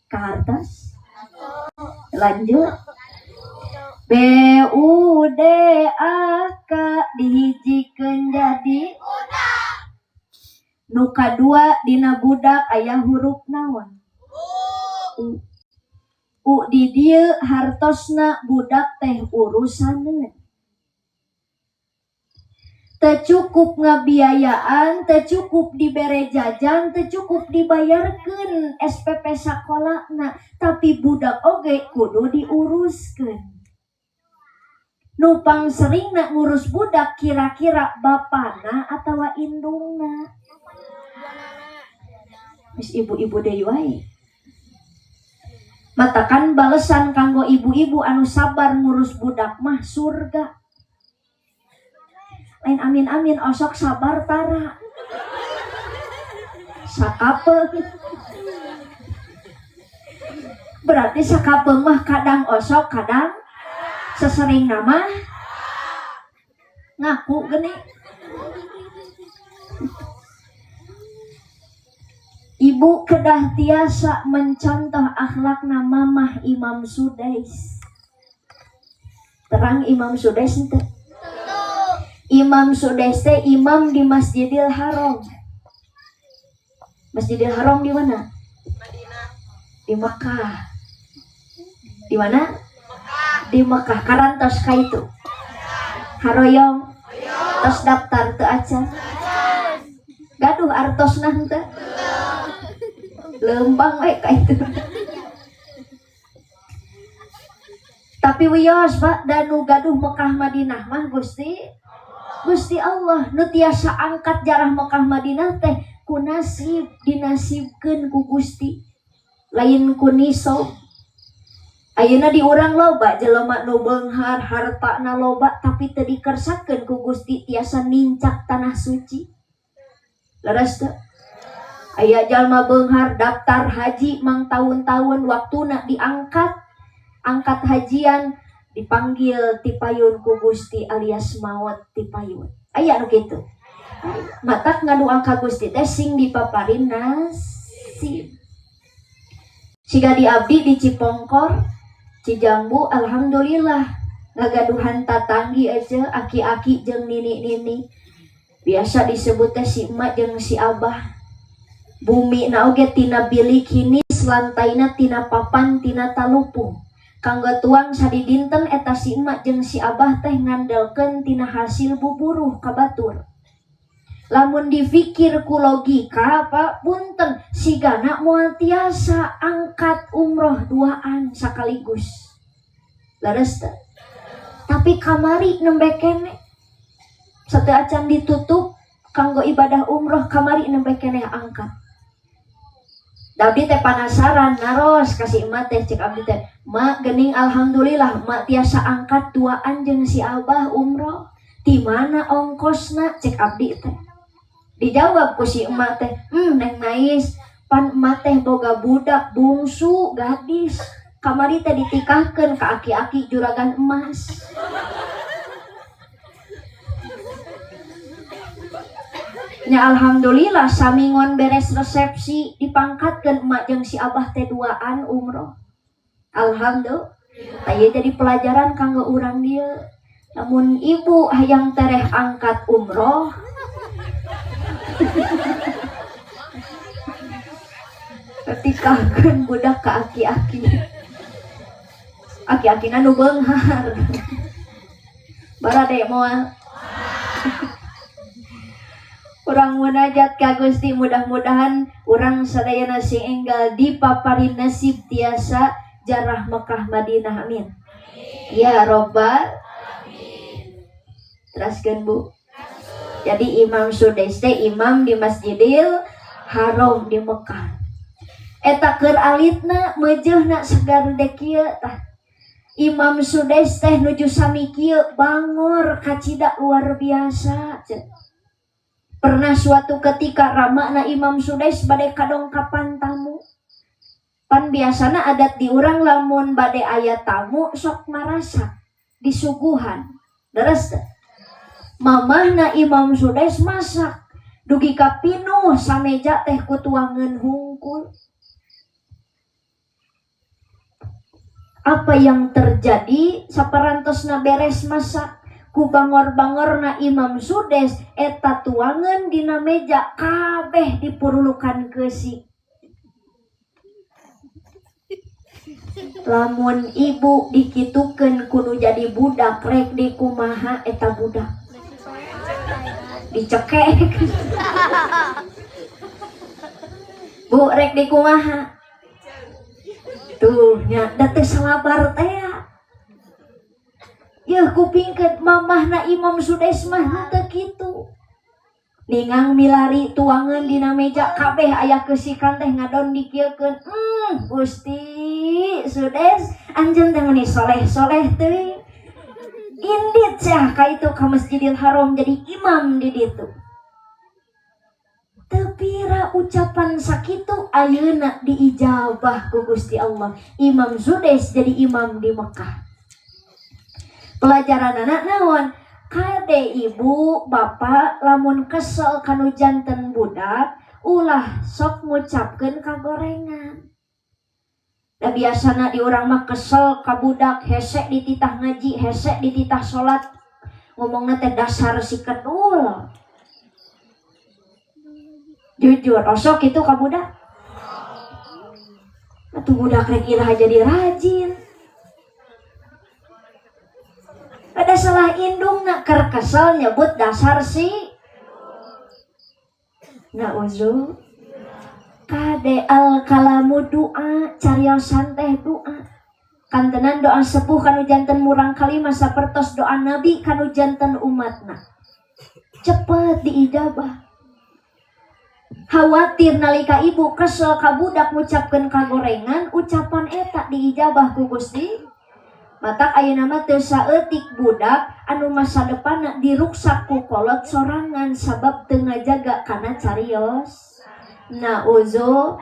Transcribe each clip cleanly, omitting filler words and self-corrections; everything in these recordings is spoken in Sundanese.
Kahartos. Lanjut. B U D A K dihijikeun jadi nu kadua dina budak aya huruf naon? U. U di dieu hartosna budak teh urusaneun. Teu cukup ngabiayaan, teu cukup dibere jajan, teu cukup dibayarkeun SPP sakolana, tapi budak oge kudu diuruskeun. Nu pangseringna ngurus budak kira-kira bapana atawa indungna? Geus ibu-ibu deui wae. Matakan balesan kanggo ibu-ibu anu sabar ngurus budak mah surga. Lain amin-amin osok sabar tara. Sakapeung. Berarti sakapeung mah kadang osok kadang sesering nama ngaku gini. Ibu kedah tiasa mencontoh akhlakna mamah Imam Sudais. Terang Imam Sudais teh. Imam Sudais teh imam di Masjidil Haram. Masjidil Haram di mana? Madinah. Di Mekah. Di mana? Di Mekah. Karantos ka itu. Haroyong. Tos daftar teu acan. Gaduh artosna henteu. Leumpang we ka itu. Tapi wios Pak, da nu gaduh Mekah Madinah mah Gusti Gusti Allah nu tiasa angkat jarah Mekah Madinah teh ku nasib, dinasibkeun ku Gusti, lain ku nisab. Ayeuna di urang loba jelema nu beunghar, hartana loba tapi teu dikersakeun ku Gusti tiasa nincak tanah suci. Leres teu? Aya jalma beunghar daftar haji mang taun-taun waktuna diangkat, angkat hajian dipanggil tipayun ku Gusti alias maot tipayun. Aya nu kitu. Matak ngadoa ka Gusti teh sing dipaparin nasib. Siga di abdi di Cipongkor, Cijambu, alhamdulillah ngagaduhan tatanggi aja aki-aki jeung nini-nini. Biasa disebut teh si emak jeung si abah. Bumi na oge tina bilik hinis, lantaina tina papan tina talupung. Kanggo tuang sadidinten eta si emak jeung si abah teh ngandelkeun tina hasil buburuh ka batur. Lamun difikir ku logika Pak punten sigana moal tiasa angkat umroh duaan sekaligus. Leres teu? Tapi kamari nembe keneh sateu acan ditutup kanggo ibadah umroh kamari nembe keneh angkat. Abdi teh panasaran naros kasih emak teh cek abdi teh mak gening alhamdulillah mak tiasa angkat duaan jeung si abah umroh di mana ongkosna cek abdi teh. Dijawab ku si emak teh, neng nais pan emak teh boga budak bungsu gadis kamari teh ditikahkeun ka aki-aki juragan emas. Nya alhamdulillah samingon beres resepsi dipangkatkeun emak jeung si abah teh duaan umroh. Alhamdulillah. Tah jadi pelajaran kanggo urang dieu. Lamun ibu hayang tereh angkat umroh ketikahkeun budak ka aki-aki. Aki-akina nu beunghar. Barade moal. Urang munajat ka Gusti mudah-mudahan urang sadayana sing enggal dipaparin nasib tiasa jarah Mekah Madinah amin. Ya robbal alamin. Teraskeun Bu. Jadi Imam Sudais teh imam di Masjidil Haram di Mekah. Eta keur alitna meujeuhna segar de kieu tah. Imam Sudais teh nuju sami kieu bangor kacida luar biasa. Pernah suatu ketika ramana Imam Sudais bade kadongkapan tamu. Pan biasana adat di urang lamun bade aya tamu sok marasa disuguhan. Leres teh? Mamahna Imam Sudais masak dugi ka pinuh sameja teh ku tuangeun hungkul. Apa yang terjadi saparantosna beres masak ku bangor-bangorna Imam Sudes eta tuangan dina meja kabeh dipurulukan keusi. Lamun ibu dikitukeun kudu jadi budak rek dikumaha eta budak dicekek. Bu rek dikumaha tuh nya da teu salabar teh ya kupingkeun mamahna Imam Sudes mah henteu kitu. Ningang milari tuangan dina meja kabeh aya keusikan teh ngadon dikieukeun. Gusti Sudes anjeun teh meuni soleh-soleh teuing. Indit sia ka itu ka Masjidil Haram jadi imam di ditu. Teu pira ucapan sakitu ayeuna diijabah ku Gusti Allah. Imam Sudes jadi imam di Mekah. Pelajaran anak naon? Kade ibu bapak lamun kesel kanu janten budak ulah sok ngucapkeun kagorengan. Da biasana di urang mah kesel ka budak hese dititah ngaji, hese dititah salat, ngomongna teh dasar si kedul. Jujur osok kitu ka budak. Atuh budak rek iraha jadi rajin. Ada salah indung nak keur kesel nyebut dasar si. Nauzu kade al kalamu doa cariosan teh doa. Kantenan doa sepuh kanu janten murang kali masa pertos doa nabi kanu janten umatna. Cepet diijabah. Khawatir nalika ibu kesel ka budak ngucapkeun kagorengan ucapan eta diijabah ku Gusti. Matak ayeuna mah teu saeutik budak anu masa depanna diruksak ku kolot sorangan sabab teu ngajaga kana carios. Nauzu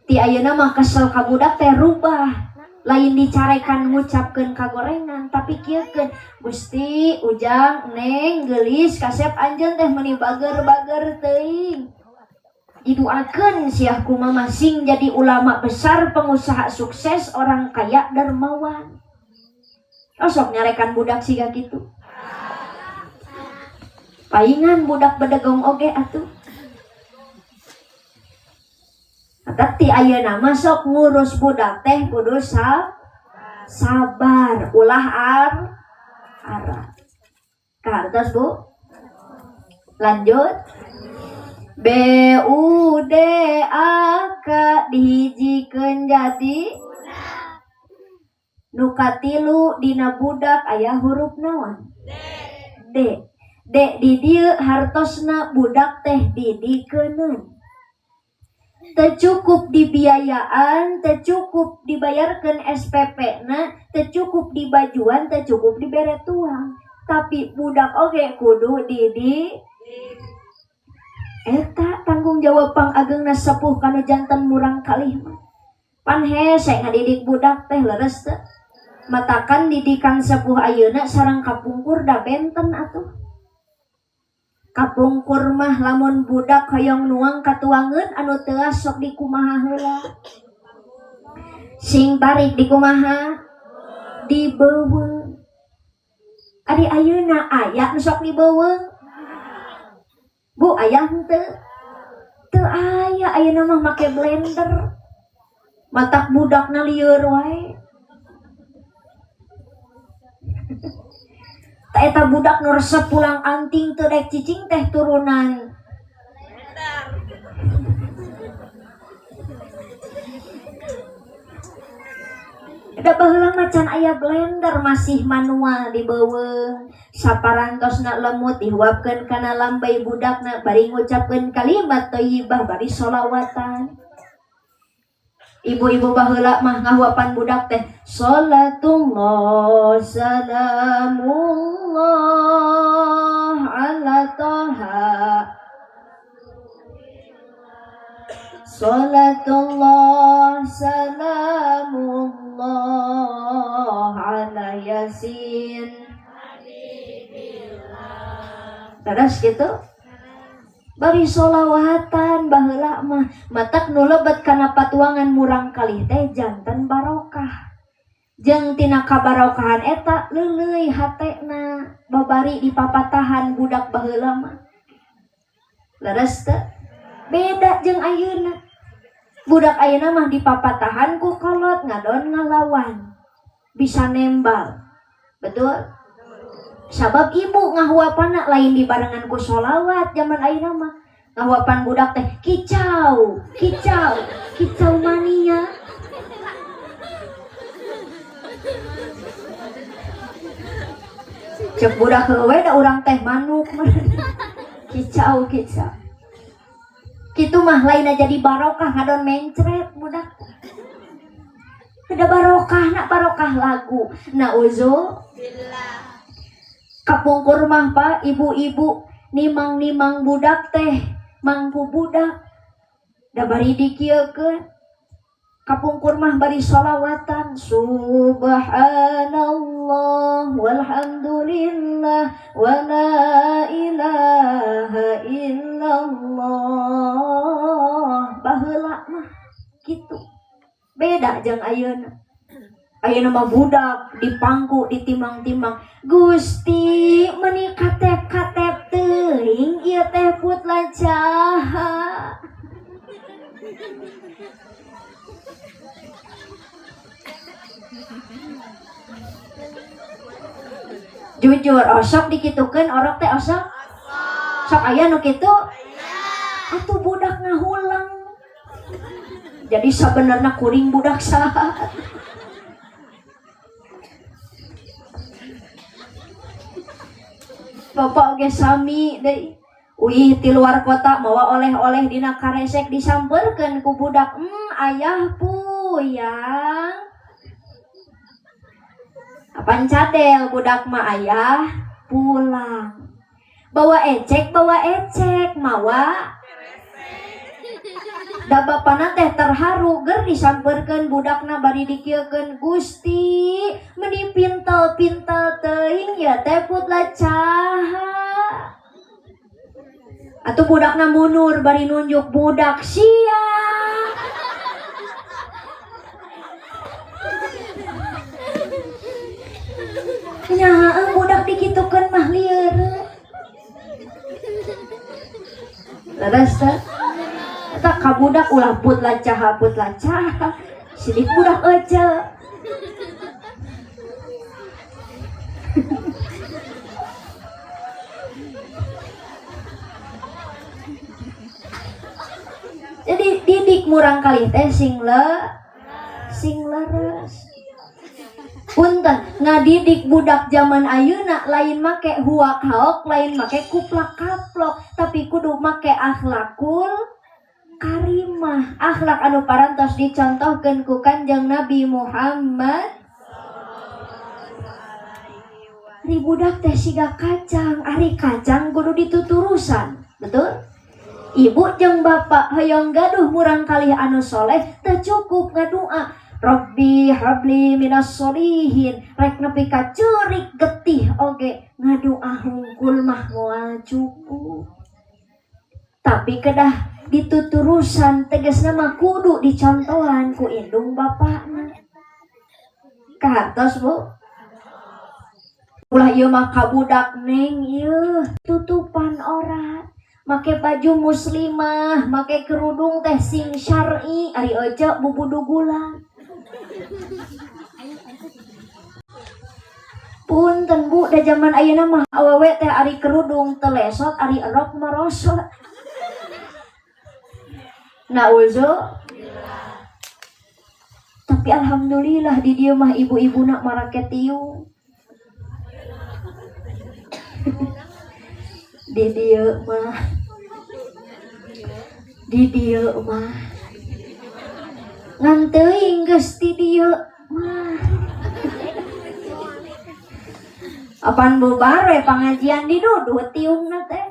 ti ayeuna mah kesel ka budak teh rubah, lain dicarekan ngucapkeun kagorengan tapi kieukeun Gusti Ujang Neng geulis kasep anjeun teh meuni bager-bager teuing. Didoakeun siah kumaha sing jadi ulama besar, pengusaha sukses, orang kaya dermawan. Osok nyarekan budak siga kitu. Paingan budak bedegong oge atuh. Tapi ayeuna mah sok ngurus budak teh kudu sabar, ulah arah. Kahartos Bu? Lanjut. B U D A K dihijikeun jadi nu katilu dina budak aya huruf naon? D. D di dieu hartosna budak teh didikeuneun. Teu cukup dibiayaan, teu cukup dibayarkeun SPP na, teu cukup dibajuan, teu cukup dibere tuang. Tapi budak oge kudu didi eta tanggung jawab pangagengna sepuh kanu janten murang kalih mah. Pan hese ngadidik budak teh leres teu. Matakan didikan sepuh ayeuna sareng kapungkur da benten atuh. Kapungkur mah lamun budak hoyong nuang katuangeun anu teuas sok dikumaha heula. Sing tarik dikumaha? Dibeuweung. Ari ayeuna aya nu sok dibeuweung? Bu aya henteu? Teu aya, ayeuna mah make blender. Matak budakna lieur wae. Ta eta budak nu resep pulang anting teu dek cicing teh turunan. Da baheula mah can aya blender masih manual dibeuweung. Saparantosna lemut dihuapkeun kana lambai budakna bari ngucapkeun kalimat thayyibah bari sholawatan. Ibu-ibu baheula mah ngahuapan budak teh salatullah salamullah ala toha salatullah salamullah ala yasin. Terus gitu bari solawatan baheula mah matak nu lebet kana patuangan murang kalih teh janten barokah. Jeung tina kabarokahan eta leuleuy hatena babari dipapatahan budak baheula mah. Leres teu? Beda jeung ayeuna. Budak ayeuna mah dipapatahan ku kolot ngadon ngalawan. Bisa nembal. Betul? Sabab ibu ngahuapana lain dibarengan ku sholawat zaman ayeuna mah. Ngahuapan budak teh kicau, kicau, kicau mania. Cek budak heueuh da urang teh manuk. Kicau, kicau. Kitu mah lain jadi barokah ngadon mencret budak. Ada barokah nak barokah lagu. Nauzubillah. Kapungkur mah Pak, ibu-ibu nimang-nimang budak teh mangku budak. Da bari dikieukeun. Kapungkur mah bari sholawatan subhanallah walhamdulillah wala ilaha illallah. Baheula mah kitu. Beda jeung ayeuna. Ayeuna mah budak dipangku ditimang-timang. Gusti meuni katep-katep teuing ieu teh put lacaha. Jujur osok dikitukeun orok teh osok. Sok aya nu kitu? Atuh budak ngahulang. Jadi sabenerna kuring budak saha. Bapak oge sami deui. Uih ti luar kota mawa oleh-oleh dina karesek disampeurkeun ku budak. Ayah puyang. Apan cadel budak mah ayah pulang. Bawa ecek mawa. Da bapana teh terharu ger disampeurkeun budakna bari dikieukeun Gusti meuni pintel-pintel teuing ya teh put lacaha. Atuh budakna mundur bari nunjuk budak sia. Nyahaan budak dikitukeun mah lieur. Leres teh? Eta ka budak ulah put lacaha sidik budak ece. Jadi didik murang kali teh sing leres. Punten ngadidik budak zaman ayeuna lain make huak haok, lain make kuplak kaplok, tapi kudu make akhlakul karimah, akhlak anu parantos dicontohkeun ku Kanjeng Nabi Muhammad. Ari budak teh siga kacang, ari kacang kudu dituturusan, betul? Ibu jeung bapak hoyong gaduh murang kalih anu soleh teu cukup ngadua Rabbi habli minas solihin, rek nepi ka ceurik getih oge ngadua hungkul mah moal cukup. Tapi kedah dituturusan tegasna mah kudu dicontohan ku indung bapakna. Kahartos Bu? Ulah ieu mah ka budak neng ieu tutupan orat. Make baju muslimah, make kerudung teh sing syar'i, ari ece bubudugulan. Punten Bu, da zaman ayeuna mah awewe teh ari kerudung telesot, ari erok merosot. Nauzubillah. Tapi alhamdulillah di dieu mah ibu-ibuna marake tiung. Di dieu mah. Di dieu mah. Ngan teuing geus di dieu mah. Apan bubar we pangajian didudut tiungna teh.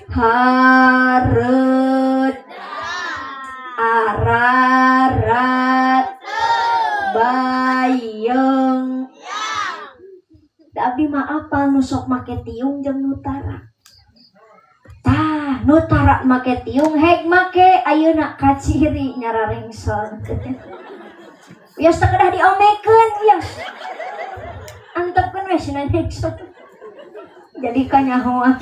Hareut ararat bayeng. Da abdi mah apal nu sok make tiung jeung nu tara. Tah, nu tara make tiung heg make ayeuna kaciri nyararengson. Wios teh kedah diomekeun wios. Antepkeun we si Nexon. Jadi kanyahoan.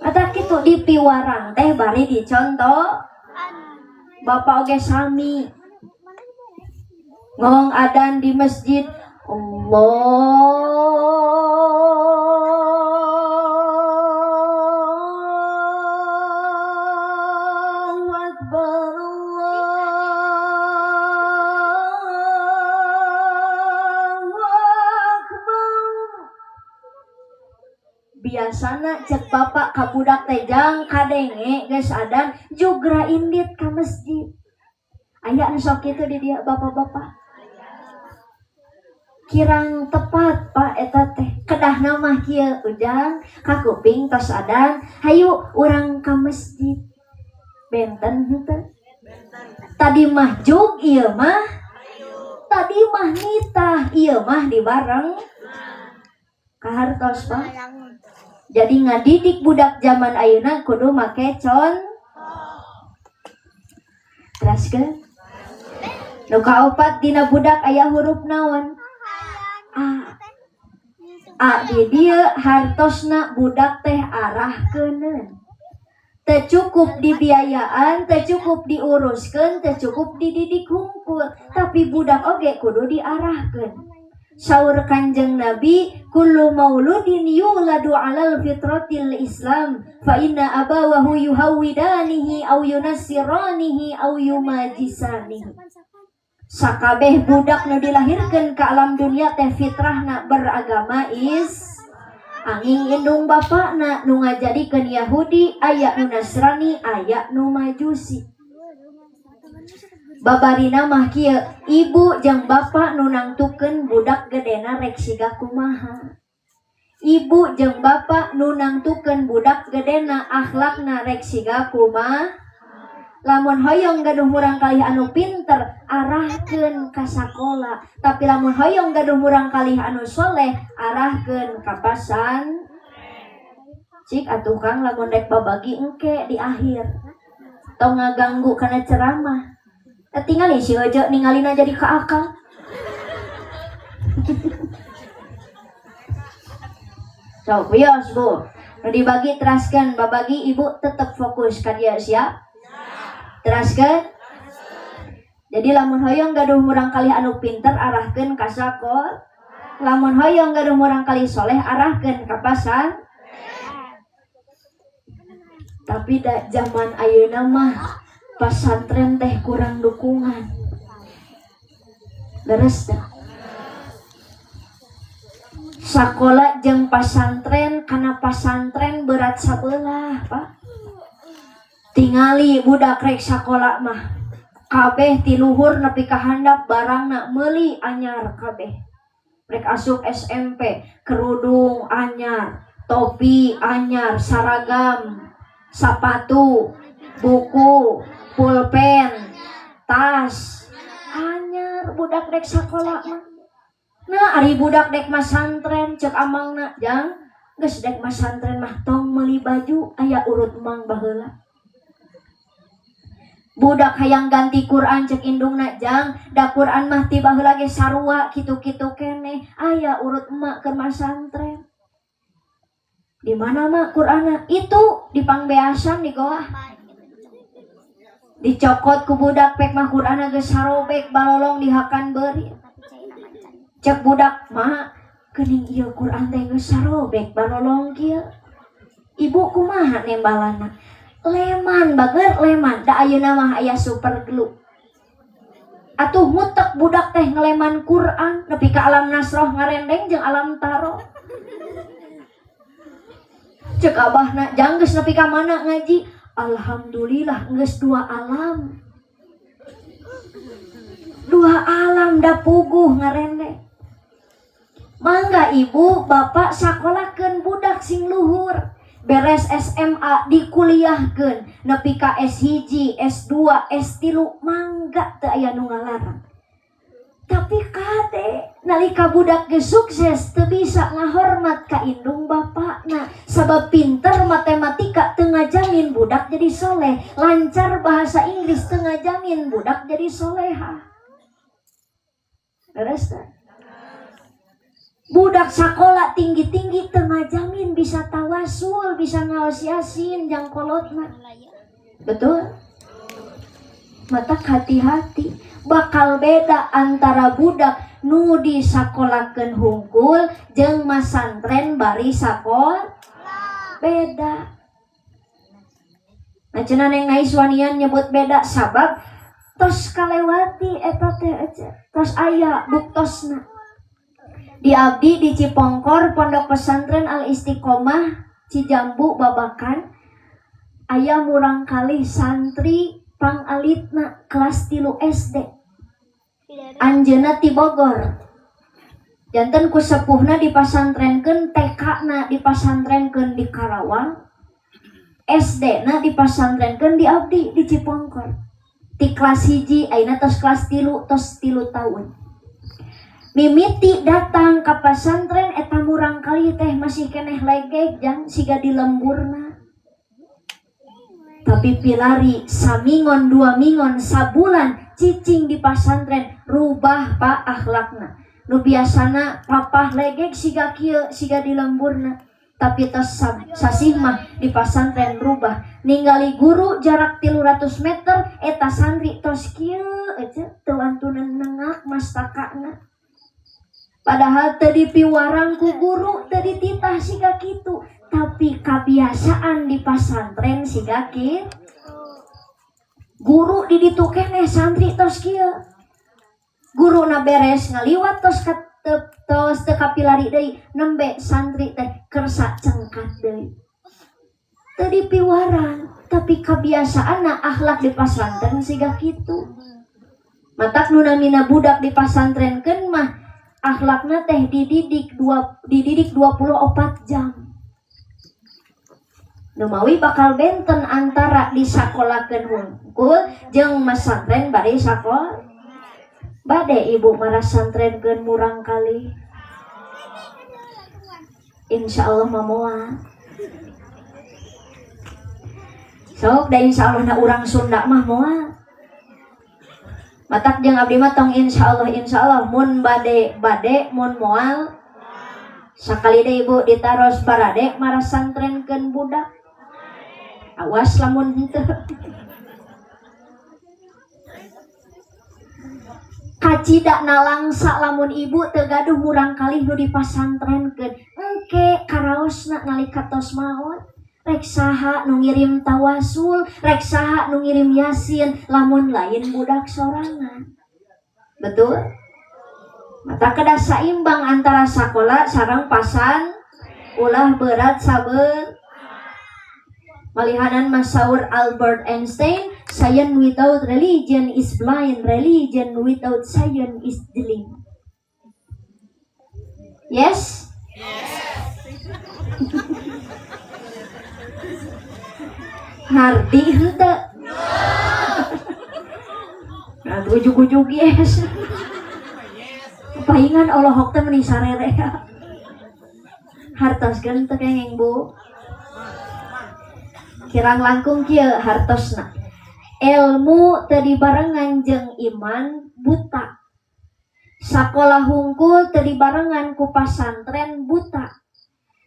Mata kitu di piwarang teh bari dicontoh. Bapak oge sami ngomong adan di masjid, Allahu Akbar, Allahu Akbar. Biasana cek bapak ka budak teh jang kadenge geus adan jugra indit ka masjid. Aya nu sok kitu di dia bapak-bapak. Kirang tepat Pak eta teh. Kedahna mah kieu ujang ka kuping tos adan, hayu urang ka masjid. Benten henteu? Tadi mah jug ieu mah. Tadi mah nitah ieu mah dibareng. Kahartos Pak. Jadi ngadidik budak zaman ayeuna kudu make contoh. Teraskeun. Nu kaopat dina budak aya huruf naon? A. A di dieu hartosna budak teh arahkeuneun. Teu cukup dibiayaan, teu cukup diuruskeun, teu cukup dididik hungkul, tapi budak oge kudu diarahkeun. Saur Kanjeng Nabi, kullu mauludin yuladu alal fitratil Islam fa inna abawahu yuhawwidanihi aw yunassiranihi aw yumajisanihi. Sakabeh budak nu dilahirkeun ka alam dunia teh fitrahna beragama is angin indung bapakna nu ngajadikeun Yahudi, aya nu Nasrani, aya nu Majusi. Babarina mah kieu, ibu jeung bapak nu nangtukeun budak gedena rek siga kumaha. Ibu jeung bapak nu nangtukeun budak gedena akhlakna rek siga kumaha. Lamun hoyong gaduh murangkalih anu pinter, arahkeun ka sakola. Tapi lamun hoyong gaduh murangkalih anu soleh, arahkeun ka pasan. Cik atuh Kang lamun rek babagi engke di akhir. Tong ngaganggu kana ceramah. Tingali si Ojo ningalina jadi ka akang. Sok wios Bu. Nu dibagi teraskeun, babagi ibu tetep fokus ka dieu siap? Teraskeun? Jadi lamun hoyong gaduh murangkalih anu pinter arahkeun ka sakola. Lamun hoyong gaduh murangkalih soleh arahkeun ka pasan. Tapi da zaman ayeuna mah pasantren teh kurang dukungan. Leres teh. Sakola jeung pasantren kana pasantren berat sabelah, Pak. Tingali budak rek sakola mah kabeh ti luhur nepi ka handap barangna meuli anyar kabeh. Rek asup SMP, kerudung anyar, topi anyar, saragam, sapatu, buku, pulpen, tas anyar budak rek sakola mah. Nah, ari budak dek masantren cek amangna jang geus dek masantren mah tong meuli baju aya urut mang baheula. Budak hayang ganti Quran cek indungna jang da Quran mah ti baheula ge sarua kitu-kitu keneh aya urut emak keur masantren. Di mana mak Qur'anna? Itu di pangbeasan di goah. Dicokot ku budak pek mah Qur'anna geus sarobek balolong dihakan beuri. Cek budak mah geuning ieu Qur'an teh geus sarobek balolong kieu. Ibu kumaha nembalana? Leman bager leman da ayeuna mah aya super glue. Atuh mutek budak teh ngeleman Quran nepi ka alam nasroh ngarendeng jeung alam taro. Cek abahna jang geus nepi ka mana ngaji? Alhamdulillah geus dua alam. Dua alam da puguh ngarendeng. Mangga ibu bapak sakolakeun budak sing luhur. Beres SMA dikuliahkeun nepi ka S1, S2, S3 mangga teu aya nu ngalarang. Tapi kade nalika budak geus sukses teu bisa ngahormat ka indung bapakna sabab pinter matematika teu ngajamin ngajamin budak jadi soleh, lancar bahasa Inggris teu ngajamin budak jadi soleha. Leres teu? Budak sakola tinggi-tinggi teu ngajamin bisa tawasul, bisa ngaos yasin jang kolotna. Betul? Matak hati-hati, bakal beda antara budak nu disakolakeun hungkul jeung masantren bari sakola. Beda. Nah cenah Neng Nais wanian nyebut beda sabab tos kalewati eta teh tos aya buktosna. Di abdi di Cipongkor Pondok Pesantren Al Istiqomah Cijambu Babakan aya murang kalih santri pangalitna kelas 3 SD. Anjeunna ti Bogor. Janten ku sepuhna dipasantrenkeun, TK-na dipasantrenkeun di Karawang, SD-na dipasantrenkeun di abdi di Cipongkor. Ti kelas 1 ayeuna tos kelas 3, tos 3 tahun. Mimiti datang ka pasantren eta murang kali teh masih keneh legeg jang siga di lemburna. Tapi pilari samingon dua mingon sabulan cicing di pasantren rubah pak akhlakna. Nu biasana papah legeg siga kieu siga di lemburna, tapi tos sasih mah di pasantren rubah. Ningali guru jarak 300 meter eta santri tos kieu aja teu antunan nengak mastakana. Padahal teu dipiwarang ku guru, teu dititah siga kitu, tapi kabiasaan di pasantren siga kitu. Guru di ditu keneh santri tos kieu. Guruna beres ngaliwat tos tos teu kapilari deui, nembe santri teh kersa cengkat deui. Teu dipiwarang, tapi kabiasaanna akhlak di pasantren siga kitu. Matak nu namina budak di pasantrenkeun mah akhlakna teh dididik 24 jam. Numawi bakal benten antara disakolakeun hungkul jeung masantren bari sakola. Bade ibu marasantrenkeun murang kali. Insyaallah mamoa. Sok da insyaallah na urang Sunda mah moal. Matak jeung abdi mah tong insyaallah mun bade bade mun moal. Sakali deui ibu ditaros barade marasantrenkeun budak. Awas lamun henteu. Kacida nalangsa lamun ibu teu gaduh murang kalih nu dipasantrenkeun. Engke karaosna nalika tos maot. Rek saha nu ngirim tawasul, rek saha nu ngirim yasin, lamun lain budak sorangan. Betul? Mata kedah saimbang antara sakola sareng pasan, ulah berat saber. Malihanan masaur Albert Einstein, science without religion is blind, religion without science is dying. Yes? Yes. Ngarti henteu? Nah, ujug-ujug yes. Paingan olohok teh meuni sarerea. Hartoskeun teu kenging Bu. Kirang langkung kieu hartosna. Ilmu teu dibarengan jeung iman buta. Sakola hungkul teu dibarengan ku pasantren buta.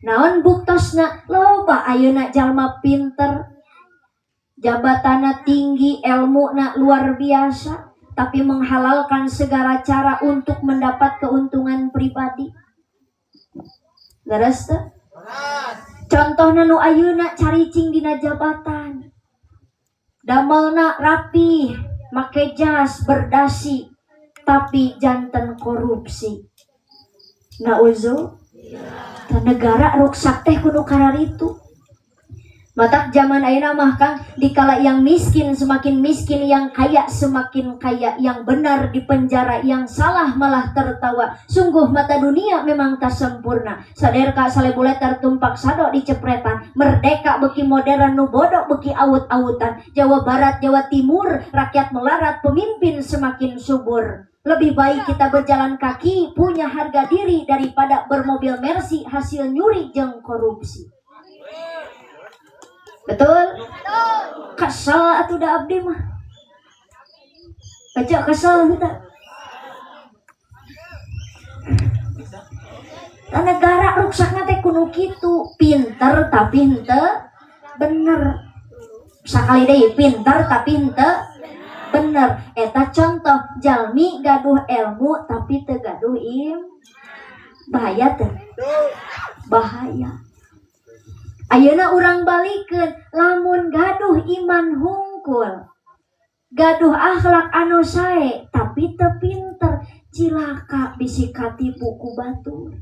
Naon buktosna? Loba ayeuna jalma pinter, jabatanna tinggi, ilmuna luar biasa, tapi menghalalkan segala cara untuk mendapat keuntungan pribadi. Leres teu? Contohna nu ayeuna caricing dina jabatan. Damelna rapi, make jas, berdasi, tapi janten korupsi. Nauzu. Negara ruksak teh kudu kararitu. Matak zaman ayeuna mah Kang, dikala yang miskin semakin miskin, yang kaya semakin kaya, yang benar di penjara, yang salah malah tertawa. Sungguh mata dunia memang tak sempurna. Saderka salebuleter tumpak sado dicepretan. Merdeka beki modern nu bodoh beki awut-awutan. Jawa Barat, Jawa Timur, rakyat melarat, pemimpin semakin subur. Lebih baik kita berjalan kaki, punya harga diri daripada bermobil Mercy hasil nyuri jeung korupsi. Betul? Kesel atuh da abdi mah. Baca kesel henteu. Negara ruksakna teh kudu kitu, pinter tapi henteu bener. Sakali deui pinter tapi henteu bener. Eta contoh jalmi gaduh ilmu tapi teu gaduh im. Bahaya teu? Bahaya. Ayeuna urang balikeun lamun gaduh iman hungkul, gaduh akhlak anu sae tapi teu pinter, cilaka bisi katipu ku batur.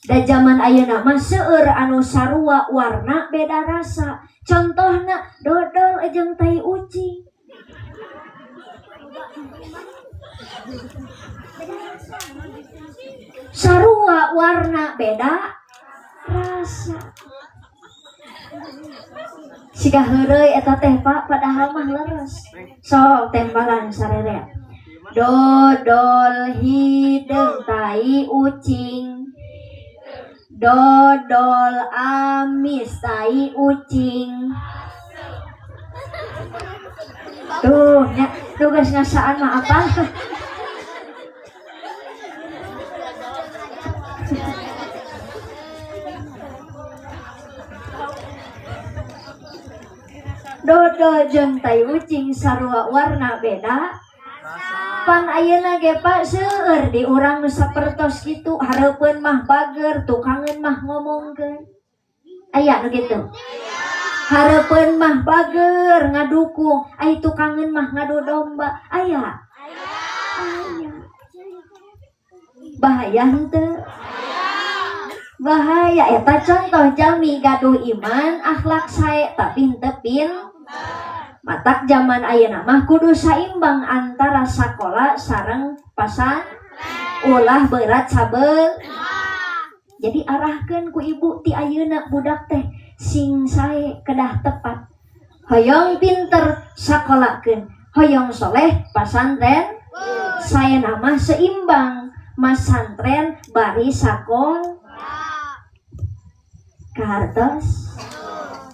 Da zaman ayeuna mah seueur anu sarua warna beda rasa. Contohna dodol jeung tai ucing. Sarua warna beda rasa. Siga heureuy eta teh Pak, padahal mah leres. Sok tembalan sarere. Dodol hideung tai ucing. Dodol amis tai ucing. Tuh nya tugas ngasaan mah apa? Dodol jeung tai ucing sarua warna beda. Pan ayeuna ge Pak seueur di urang nu sapertos kitu, hareupeun mah bager, tukangeun mah ngomongkeun. Aya nu kitu. Hareupeun mah bager ngadukung, ai tukangeun mah ngadu domba. Aya. Aya. Bahaya henteu? Bahaya. Eta contoh jalmi gaduh iman, akhlak sae tapi henteu pinter. Matak zaman ayeuna mah kudu saimbang antara sakola sareng pasan, ulah berat sabel. Jadi arahkeun ku ibu ti ayeuna budak teh sing sae kedah tepat. Hoyong pinter sakolakeun, hoyong soleh pasantren. Saena mah seimbang, masantren bari sakol. Kahartos.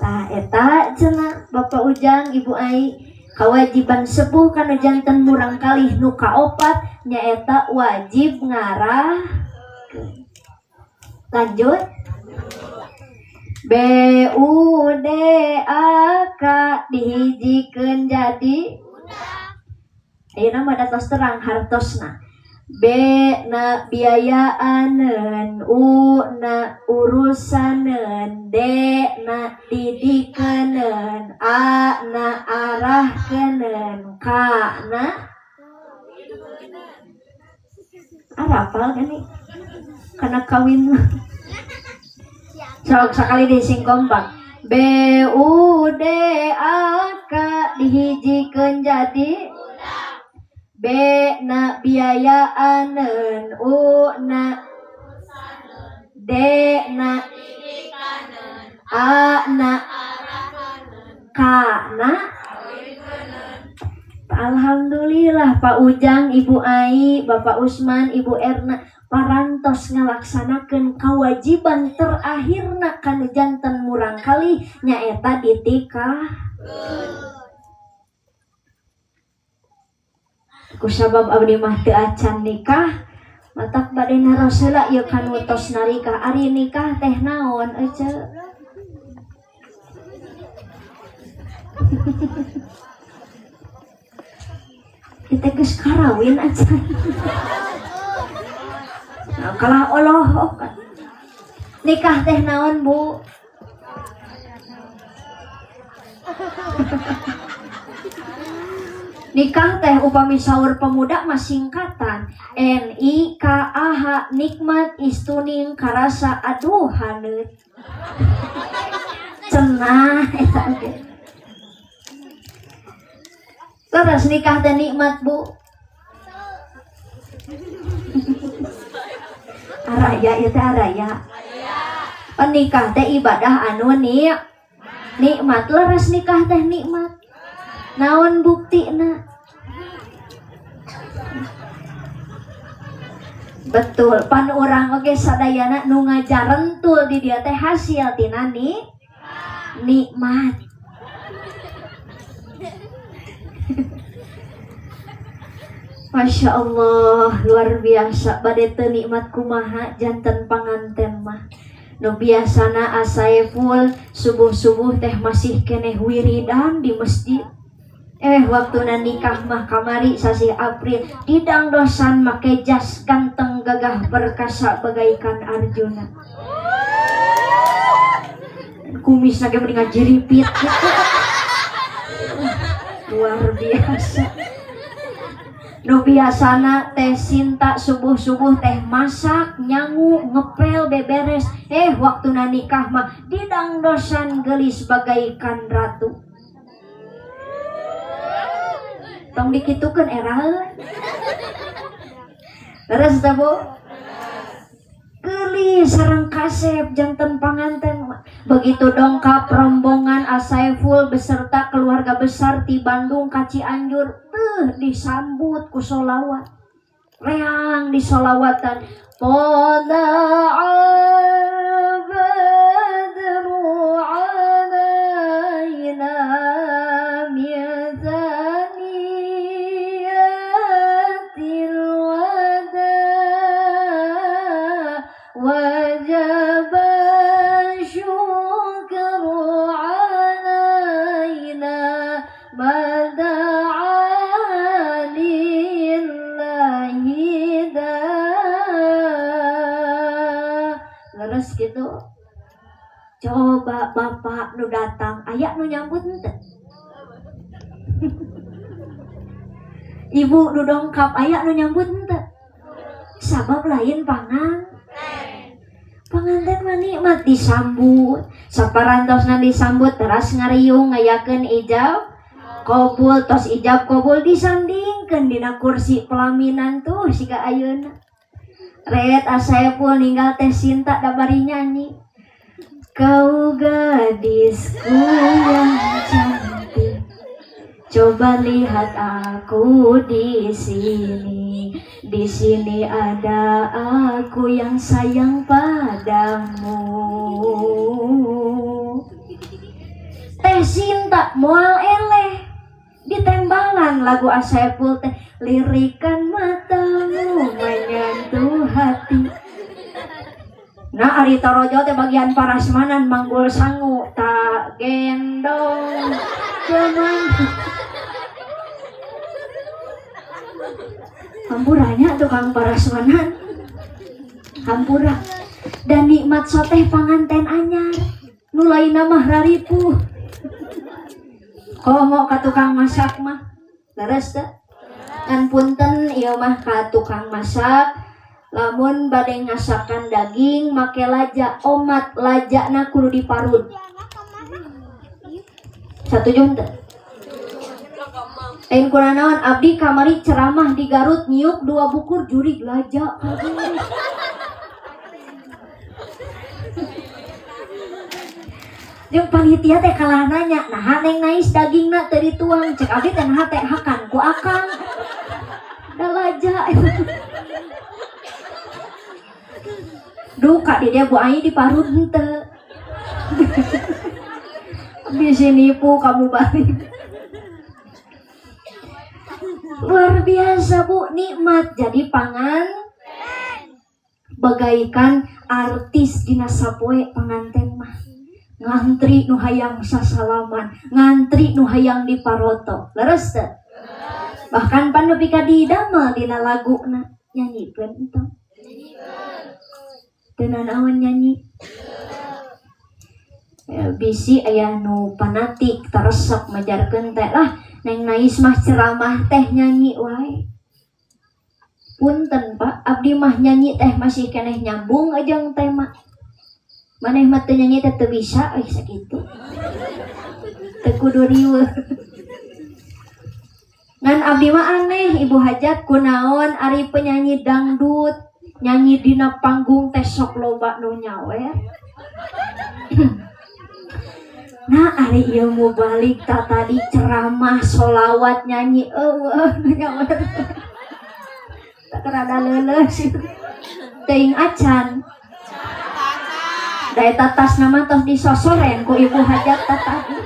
Tah eta cenah Bapak Ujang Ibu Ai kawajiban sepuh kana janten murang kalih nu kaopat nyaeta wajib ngarah. Lanjut. B U D A K dihijikeun jadi ayeuna mah da tos terang hartosna. B na biayaaneun, U na urusaneun, D na didikeunun, A na arahkeunun, K na arapal kan nih karena kawin. Sok sakali deui sing kompak. B U D A K dihijikeun jadi B na biayaaneun, U na D na A na K na. Alhamdulillah Pak Ujang, Ibu Ai, Bapak Usman, Ibu Erna parantos ngalaksanakeun kewajiban terakhirna kana janten murang kali nyaeta ditikah. Kusabab abdi mah teu acan nikah, matak bade naros heula ieu kanu tos narikah. Ari nikah teh naon ece? Kita geus karawin acan. Nah, kalah olohok. Nikah teh naon, Bu? Nikah teh upami saur pemuda mah singkatan N I K A H, nikmat istuning karasa aduh haneut. Cenah eta oge. Leres nikah teh nikmat, Bu. Araya ieu teh araya. Nikah teh ibadah anu nikmat. Leres nikah teh nikmat. Naon buktina? Betul, pan urang oge sadayana nu ngajarentul di dia teh hasil tina Nikmat. Masya Allah, luar biasa bade teu nikmat kumaha janten panganten mah. Nu biasana Asaepul subuh-subuh teh masih keneh wiridan di masjid. Waktuna nikah mah kamari sasih April didangdosan make jas ganteng gagah perkasa bagaikan Arjuna. Kumisna ge mending ngajiripit. Luar biasa. Nu biasana teh Sinta subuh-subuh teh masak, nyangu, ngepel, beberes. Waktuna nikah mah didangdosan geulis bagaikan ratu. Tong dikitukeun era. Leres teh Bu? Geulis sareng kasep janten panganten. Begitu dongkap rombongan Asaiful beserta keluarga besar ti Bandung ka Cianjur, teuh disambut ku solawat. Reang disolawatan. Tola'al badru alaina min thaniyatil wada wajib syukru alaina ma da'a lillahi da. Leres gitu. Coba bapak nu datang aya nu nyambut henteu? Ibu nu dongkap aya nu nyambut henteu? Sabab lain pangan. Panganten mah nikmat disambut. Saparantosna disambut teras ngariung ngayakeun ijab kabul, tos ijab kabul disandingkeun dina kursi pelaminan tuh siga ayeuna. Ret Asaepul ninggal teh Sinta da bari nyanyi. Kau gadisku yang cantik, coba lihat aku di sini. Di sini ada aku yang sayang padamu. Teh Sinta moal eleh ditembalan lagu Asaepul teh lirikan matamu menyentuh hati. Nah ari torojo teh bagian parasmanan manggul sangu tak gendong cuman hampuranya tukang parasmanan hampura. Dan nikmat soteh panganten anyar nu lainna mah raripuh. Komo ka tukang masak mah leres teh ngan punten ieu mah ka tukang masak lamun bade ngasakan daging make laja omat lajana kudu diparut. Satuju henteu? Lain kuranaon abdi kamari ceramah di Garut nyiuk 2 bukur jurig laja. Jeung panitia teh kalah nanya, naha neng nais dagingna teu dituang, cek abdi teh naha teh hakan ku akang. Da laja. Duka di dia Bu Ai diparut henteu. Bisi nipu kamu balik. Luar biasa Bu, nikmat jadi pangan bagaikan artis dina sapoe panganten mah. Ngantri nu hayang sasalaman, ngantri nu hayang diparoto. Leres teu? Bahkan pan nepi ka didamel dina laguna nyanyikeun entong. Teu nanaon nyanyi. Ya, bisi aya nu fanatik taresep majarkeun teh lah neng nais mah ceramah teh nyanyi wae. Punten Pak, abdi mah nyanyi teh masih keneh nyambung ajang tema. Maneh mah teu nyanyi teh teu bisa euy sakitu. Teu kudu riweuh. Ngan abdi mah aneh Ibu Hajat kunaon ari penyanyi dangdut nyanyi dina panggung teh sok loba nu nyawer. Nah ari ieu mubalik ta tadi ceramah solawat nyanyi eueuh nyawer. Tak rada leuleus. Teuing acan. Da eta tasna mah tos disosoren ku ibu hajat tadi.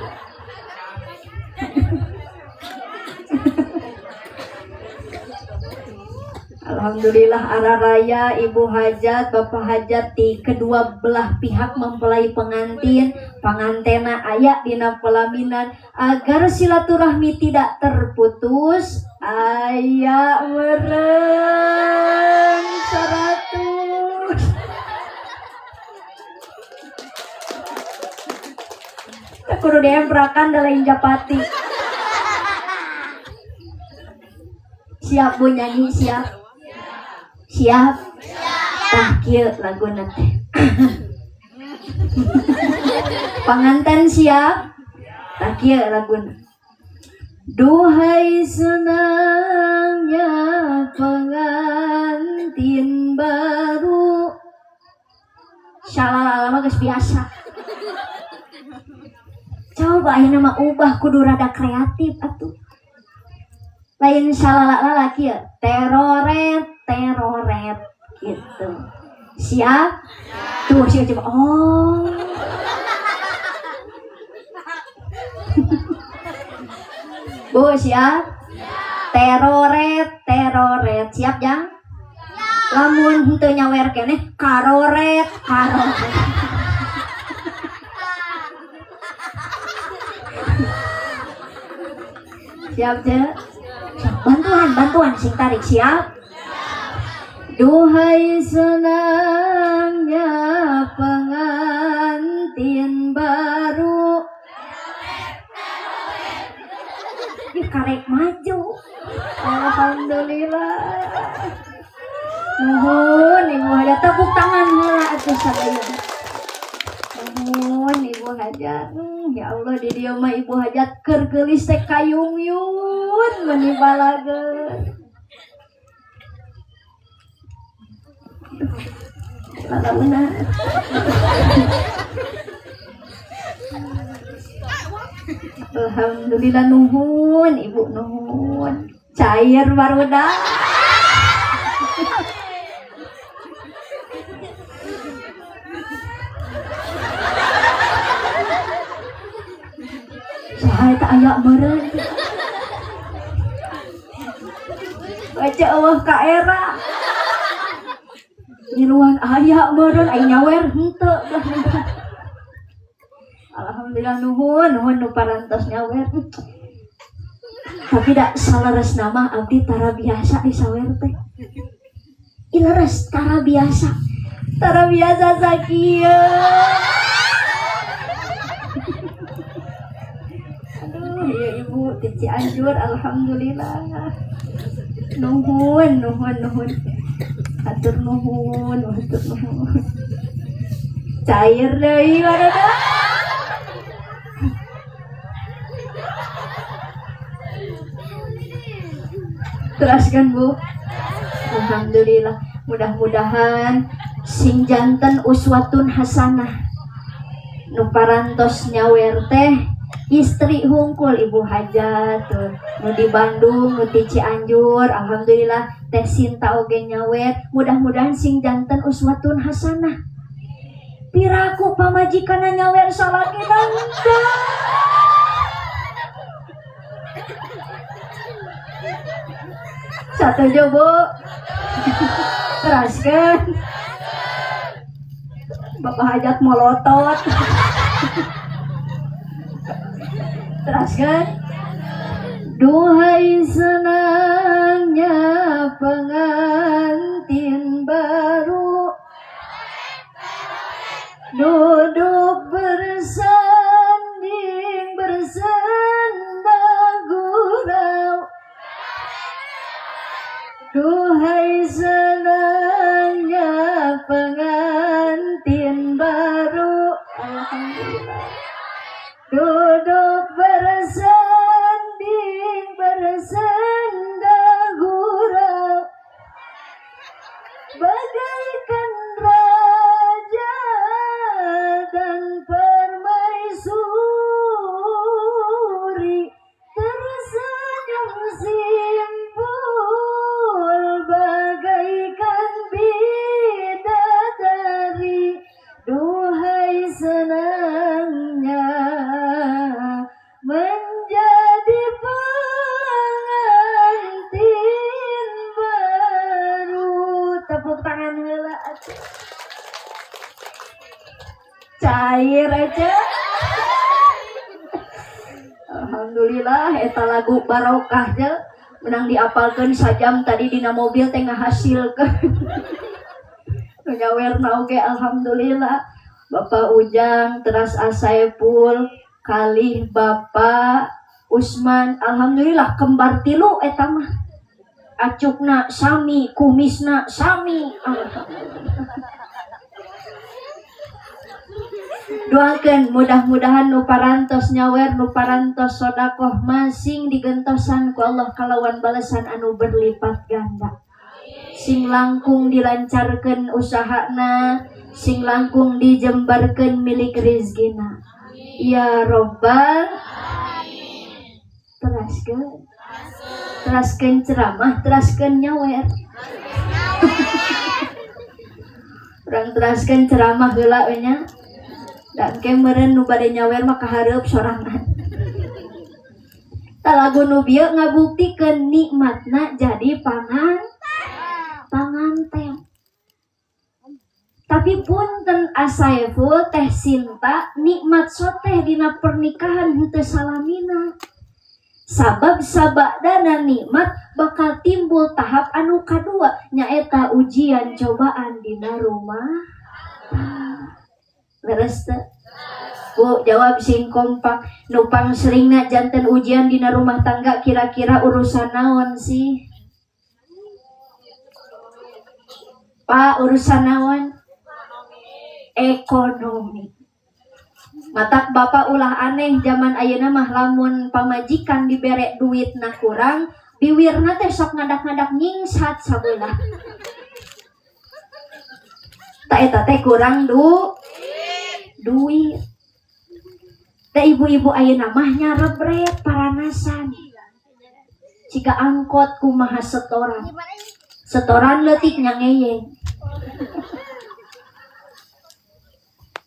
Alhamdulillah araraya ibu hajat, bapak hajat di kedua belah pihak mempelai pengantin, pangantena aya dina pelaminan agar silaturahmi tidak terputus. Aya meureun 100. Kudu diemprakan da lain japati. Siap Bu nyanyi siap. Siap? Tah kieu laguna teh. Panganten siap? Tah kieu laguna. Duhai senangnya pengantin baru. Syalalala mah geus biasa. Coba ayeuna mah ubah kudu rada kreatif atuh. Lain syalalala kieu, teroret teroret gitu. Siap? Tuh siap coba. Oh. Bu siap? Teroret teroret. Siap jang? Lamun henteu nyawer keneh karoret karoret. Siap je? Bantuan bantuan sing tarik siap? Duhai senangnya pengantin baru. Ih, karek maju. Alhamdulillah. Nuhun ibu hajat, tepuk tangan heula atuh sadaya. Nuhun ibu hajat. Ya Allah di dieu mah ibu hajat keur geulis teh kayungyun meuni balageun. Lalauna. Alhamdulillah nuhun ibu nuhun. Cair barudak. Saha eta aya meureun. Baca eueuh ka era. Ngiluan aya meureun ai nyawer henteu. Alhamdulillah nuhun nuhun nu parantos nyawer. Tapi da saleresna mah abdi tara biasa disawer teh. Ileres tara biasa. Tara biasa sakieu. Aduh, ya ibu di Cianjur alhamdulillah. Nuhun nuhun nuhun. Hatur nuhun, hatur nuhun. Cair deui barudak. Teraskan Bu. Alhamdulillah, mudah-mudahan sing janten uswatun hasanah. Nu parantos nyawer teh istri hungkul ibu hajat tuh. Nu di Bandung, nu di Cianjur, alhamdulillah teh Sinta oge nyawer, mudah-mudahan sing janten uswatun hasanah. Piraku pamajikanna nyawer salakina henteu. Satuju Bu. Teraskan. Bapak hajat molotot. Teraskan. Duhai senangnya pengantin baru, duduk bersanding bersenda gurau. Duhai senangnya pengantin baru, alhamdulillah, duduk bersanding bersenda Alhamdulillah eta lagu barokah je menang diapalkeun sajam tadi dina mobil teh ngahasilkeun. Nyawerna oge alhamdulillah. Bapak Ujang teras Asaepul kalih Bapak Usman alhamdulillah kembar tilu eta mah. Acukna sami, kumisna sami. Alhamdulillah. Doakeun mudah-mudahan nu parantos nyawer nu parantos sodakoh masing digentosan ku Allah kalawan balesan anu berlipat ganda. Sing langkung dilancarkeun usahana, sing langkung dijembarkeun milik rizkina. Ya robbal alamin. Teraskeun. Teraskeun ceramah, teraskeun nyawer. Urang teraskeun ceramah heula we nya. Dan ke meureun nu bade nyawer mah kahareup sorangan. Tah lagu nu bieu ngabuktikeun nikmatna jadi panganten. Tapi punten Asaiful teh Sinta nikmat soteh dina pernikahan henteu salamina. Sabab sabadana nikmat bakal timbul tahap anu kadua nyaeta ujian cobaan dina rumah. Leres teu? Bu, jawab sing kompak. Nu pangseringna janten ujian dina rumah tangga kira-kira urusan naon sih? Pak, urusan naon? Ekonomi. Matak bapak ulah aneh zaman ayeuna mah lamun pamajikan dibere duitna kurang, biwirna teh sok ngadak-ngadak nyingsat sabelah. Ta eta teh kurang duit. Teh ibu-ibu ayeuna mah nyarebret paranasan. Jika angkot kumaha setoran. Setoran leutik nyangeyeng.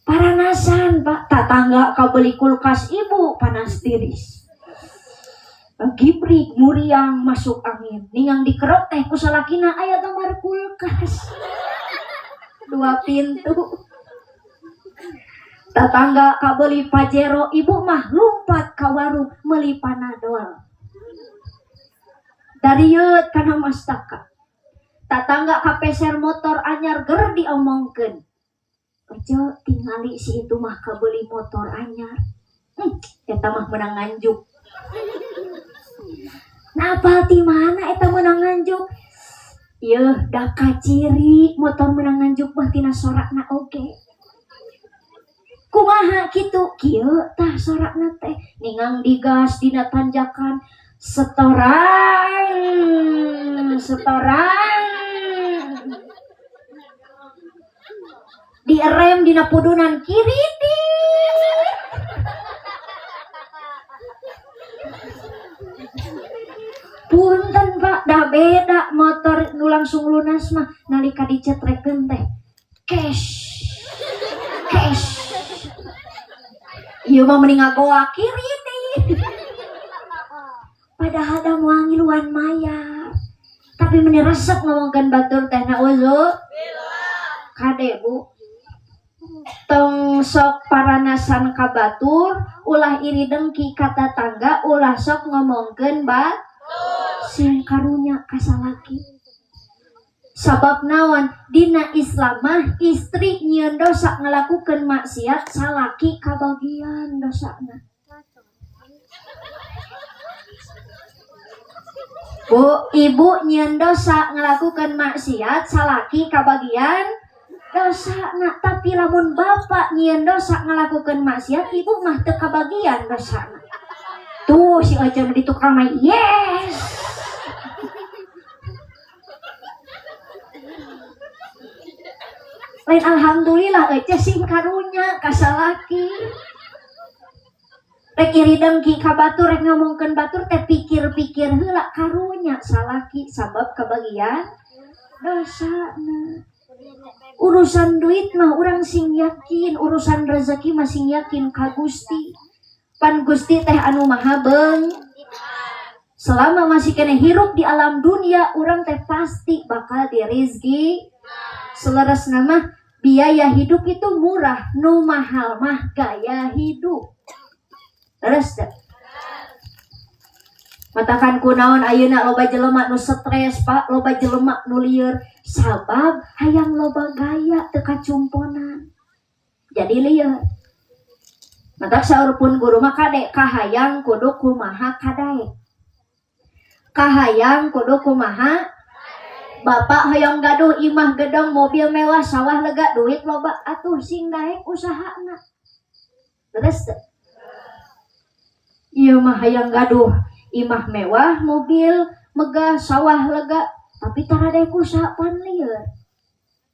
Paranasan Pak, tatangga kabeli kulkas ibu panas tiris. Gibrik muriang masuk angin. Ningang dikerok teh ku salakina aya gambar kulkas. 2 pintu. Tatangga kabeli Pajero ibu mah lumpat ka warung meuli Panadol. Darieut kana mastaka. Tatangga kapeser motor anyar ger diomongkeun. Ojo tingali si itu mah kabeli motor anyar. Eta mah menang nganjuk. Nah, apal ti mana eta menang nganjuk? Yeuh, da kaciri motor menang nganjuk mah tina sorakna oge. Kumaha kitu? Kieu tah sorakna teh ningang digas dina tanjakan setoran setoran direm dina pudunan kiri di punten Pak, dah beda motor nu langsung lunas mah nalika dicetrekeun teh cash cash. Ieu mah mending ngagoa kiri di. Padahal da moal ngiluan mayar. Tapi meni resep ngomongkeun batur teh nauzu. Kade Bu. Tong sok paranasan ka batur, ulah iri dengki ka tatangga, ulah sok ngomongkeun sing karunya ka salaki. Sabab naon dina Islam mah istri nyieun dosa ngalakukeun maksiat salaki kabagian dosana. Bu, ibu nyieun dosa ngalakukeun maksiat salaki kabagian dosana, tapi lamun bapak nyieun dosa ngalakukeun maksiat ibu mah teu kabagian dosana. Tuh si Oce di tukang mah yes. Lain alhamdulillah Ece sing karunya ka salaki. Rek iri dengki ka batur rek ngomongkeun batur teh pikir-pikir heula karunya salaki sabab kabagian dosana. Urusan duit mah urang sing yakin, urusan rezeki mah sing yakin ka Gusti. Pan Gusti teh anu maha beung. Selama masih kene hirup di alam dunia urang teh pasti bakal dirizki. Seleres nama biaya hidup itu murah, nu mahal mah gaya hidup. Terus teh. Matakan kunaon ayeuna loba jelema nu stres, Pak, loba jelema nu lieur, sabab hayang loba gaya teu kacumponan. Jadi lieur. Matak saur pun guru mah kade kahayang kudu kumaha kadaek. Kahayang kudu kumaha. Bapak hoyong gaduh imah gedong, mobil mewah, sawah lega, duit loba, atuh sing daek usahana. Terus teu? Ieu mah hayang gaduh imah mewah, mobil megah, sawah lega, tapi tara daek usaha pan lieur.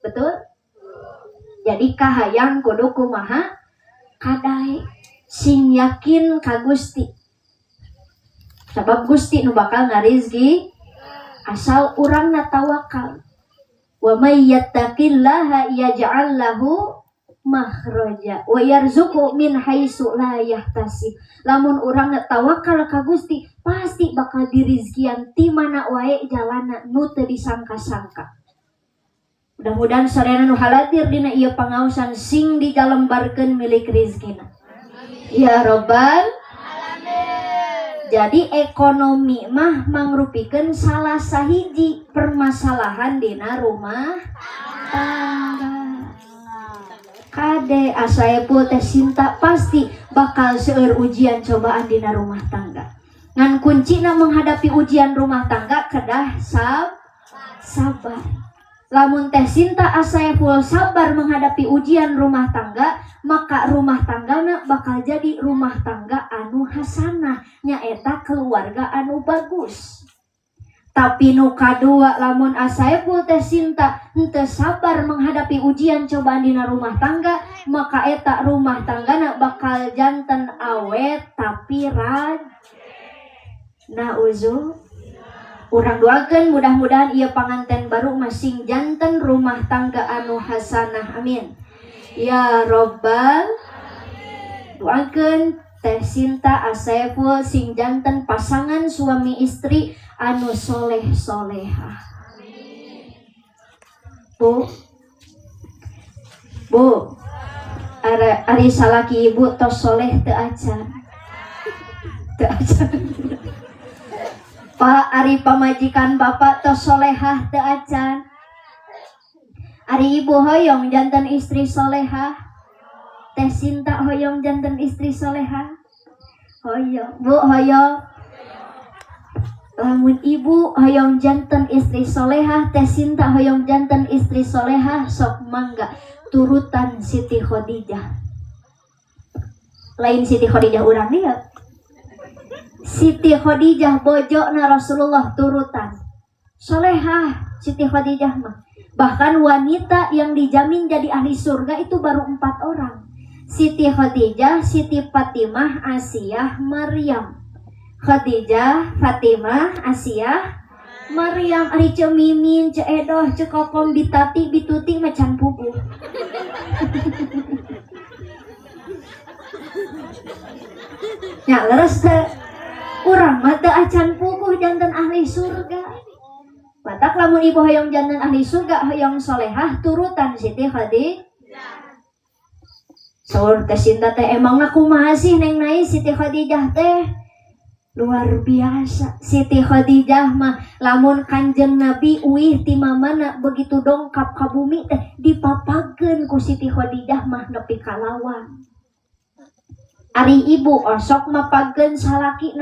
Betul? Jadi kahayang kudu kumaha kadaek, sing yakin ka Gusti. Sabab Gusti nu bakal ngarizki asal urang na tawakal. Wa may yattaqillaha yaj'al lahu makhraja wa yarzuqhu min haitsu la yahtasib. Lamun urang na tawakal ka Gusti, pasti bakal dirizkian ti mana wae jalana nu teu disangka-sangka. Mudah-mudahan sadayana nu haladir dina ieu pangaosan sing dijalembarkeun milik rizkina. Ya Robbal alamin. Jadi ekonomi mah mangrupikeun salah sahiji permasalahan dina rumah tangga. Kade asaepul teh Sinta pasti bakal seueur ujian cobaan dina rumah tangga. Ngan kuncina menghadapi ujian rumah tangga kedah sabar. Lamun teh Sinta Asaepul sabar menghadapi ujian rumah tangga, maka rumah tanggana bakal jadi rumah tangga anu hasanah, nyaeta keluarga anu bagus. Tapi nu kadua, lamun Asaepul teh Sinta henteu sabar menghadapi ujian cobaan dina rumah tangga, maka eta rumah tanggana bakal janten awet tapi raj. Nauzu. Urang doakeun mudah-mudahan ieu panganten baru masing janten rumah tangga anu hasanah, amin ya robbal. Doakeun teh Sinta Asaepul sing janten pasangan suami istri anu soleh solehah. Bu, Bu, ari salaki ibu tos soleh teu acan? Teu acan. Pak, ari pamajikan bapak tos solehah teu acan? Ari ibu hoyong janten istri solehah? Teh Sinta hoyong janten istri solehah? Hoyong. Bu, hoyong? Lamun ibu hoyong janten istri solehah, teh Sinta hoyong janten istri solehah, sok mangga turutan Siti Khadijah. Lain Siti Khadijah urang dia, Siti Khadijah bojona Rasulullah, turutan solehah Siti Khadijah mah. Bahkan wanita yang dijamin jadi ahli surga itu baru empat orang: Siti Khadijah, Siti Fatimah, Asiyah, Maryam. Khadijah, Fatimah, Asiyah, Maryam. Ari Ceu Mimin, Ceu Edoh, Ceu Kokom, Bitati, Bituti macan puguh. Ya leres teu? Urang mah teu acan puguh janten ahli surga. Matak lamun ibu hoyong janten ahli surga, hoyong solehah, turutan Siti Khadijah. Saur teh Sinta teh, emangna kumaha sih Neng Nai Siti Khadijah teh? Luar biasa Siti Khadijah mah. Lamun Kanjeng Nabi uih ti mamana, begitu dongkap ka bumi teh dipapageun ku Siti Khadijah mah nepi ka lawang. Ari ibu osok mapageun salaki?